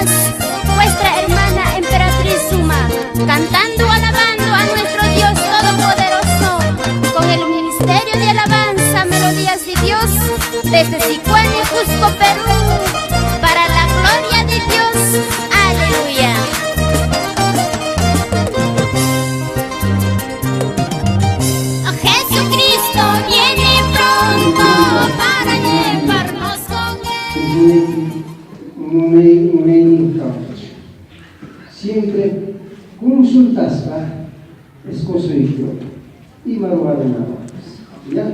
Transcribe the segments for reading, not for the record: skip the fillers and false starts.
más, vuestra hermana Emperatriz Suma, cantando, alabando a nuestro Dios Todopoderoso, con el Ministerio de Alabanza, Melodías de Dios, desde Sicuani, Cusco, Perú, para la gloria de Dios. Aleluya. Jesucristo viene pronto para llevarnos con él. Munay munaynin kawsachu. Siempre consultaspa esposoykiwan ima ruwananapaqpas. Ya?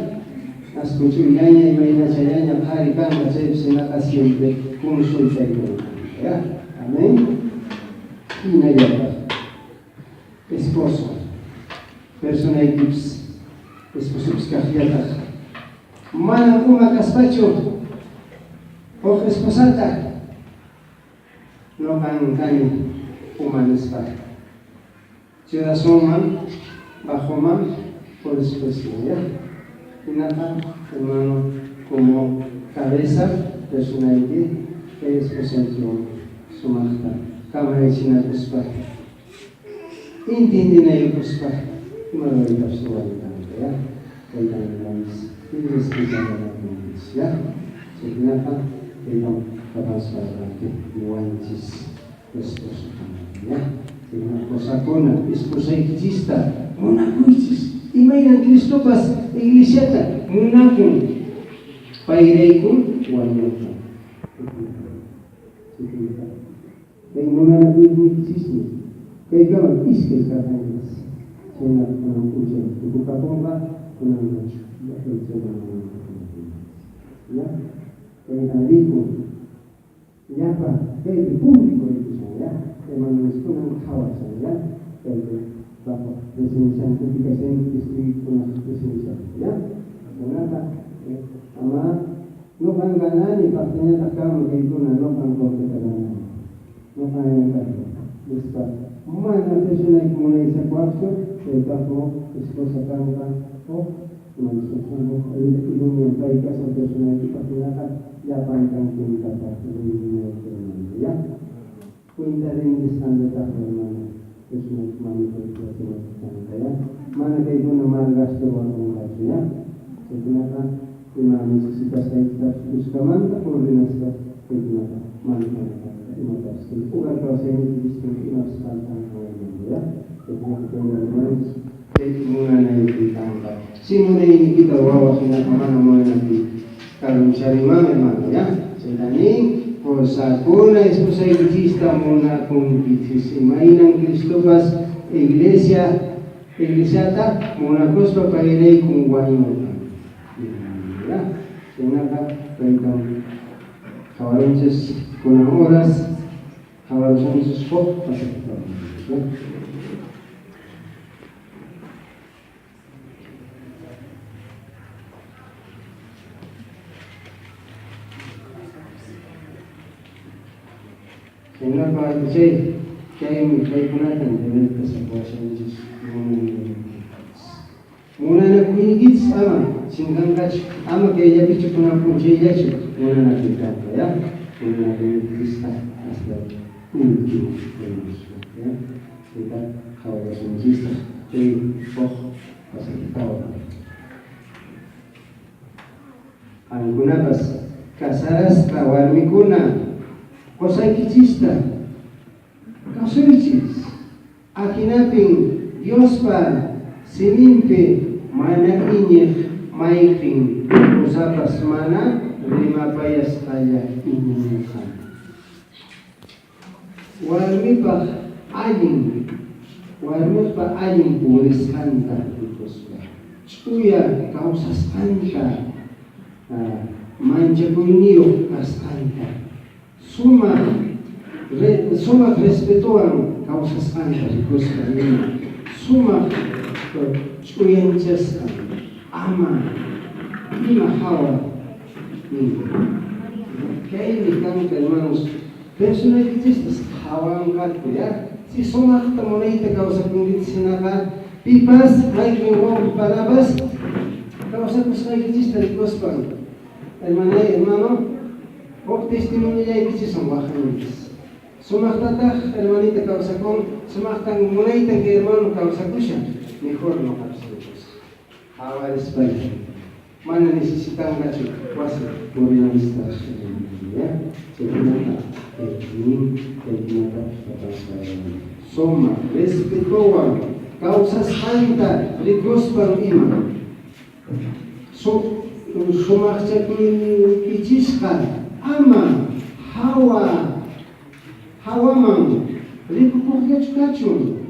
Askuchuyllaña imaynachallaña qhari kanqa chaypis hinaqa siempre consultaykunanqa. Ya? Amén. Hinallataq esposo personaykipis esposopis kaqllataq manam uma kaspachu huk esposata noqan kani uma nispa churasunman bajoman por expresión ya hinaqa hermano como cabeza personayki kay esposaykiwan sumaqta kamachinakuspa Entiendinayukuspa ima ruwaytapas ruwaytanqa ya kaytan ruwanchis respetanakunchis ya chaykunaqa kaytan papanchis palabranpi niwanchis esposo kananpi ya chaykuna qosakuna esposaykichista munakuychis imaynan Cristopas iglesiata munakun payrayku wañurqa. Kay munanakuyniykichikmi kaykaman iskay karqankichis, chaynaqa kunan p'unchay tukukapunqa, kunanqa llakaychayman munanakunaykichis. Ya, kaytan rikun llapa kaypi público rikushan, ya, hermanonchiskunan qhawashan, ya, kaypi bajo presenciankupi kashanku testigokunaq presencianku, ya. Chaynaqa, ama Noqan ganani, paqtañataq kanman kaykuna, noqan qolqeta ganani, noqan llank'asaq, nispa. Mana presionayki munaysakuwaqchu, chaypaq huk esposa kanqa, huk huk idónea pay kashan presionaykipaq hinaqa llapantan cuentata rindinayki hermano, ya? Cuenta rindisqantataq hermano presionayki manipulachinayki kanqa, ya? Mana kaykuna mal gasto ruwakunqachu, ya? Chaykunaqa ima necesitasqaykitapas kuskamanta ordenaspa kaykunata manejana kanqa, imatapas kay hogar kawsayniykichispi imapas faltanqa hermano, ya? Chaykunaqa kayna ruwanchis. Chay munanayki kanqa. Si munayniykita ruwawaq hinaqa mana munanayki karuncharinman hermano, ya? Chayta nin, Qosakuna esposaykichista munakunkichis, imaynan Cristopas iglesia iglesiata munakuspa payraykun wañurqan. Ya? Chaynaqa kaytan qhawarinchis kunan horas. Qhawarusunchis huk pasajita. Chaynaqa chay chaymi chaykunatan deberta saquwashanchis munanakuyninchis. Munanakuyninchis ama chinkanqachu, ama kayllapichu kunan p'unchayllachu munanakuy kanqa, ya? Munanakuyninchisqa hasta último ya? Chayta qhawallasunchistaq chay huk pasajitawan. Qankunapas casarasqa warmikuna qosaykichista kasuychis. Ahinapin Diospa siminpi mana iñiq mayqin qosapas mana rimapayasqalla iñinqa. Warmipaq allin, warmiqpa allin purisqanta rikuspa, ch'uya kawsasqanta, manchakuyniyuq kasqanta, sumaq sumaq respetowan kawsasqanta rikuspa ima, sumaq ch'uyanchasqan ama ima hawa nin. Kaymi kanqa hermanos, personaykichistas qhawanqaku, ya? Si sumaqta munayta kawsakunkichis hinaqa, pipas mayqin wawqi panapas kawsakusqaykichista rikuspan, hermanay, hermano, huk testimoniollaykichisan waqankichis. Sumaqtataq hermanita kawsakun, sumaqtan munaytan kay hermano kawsakushan, mejor noqapis rikusaq. Qhawarispay, mana necesitanqachu wasi purinanchispaq, ya? Chaykunata nin, chaykunata papasqa sumaq respetowan kawsasqanta rikuspan ima. Sumaqchakuykichisqa ama hawa hawaman rikukuqllachu kachun.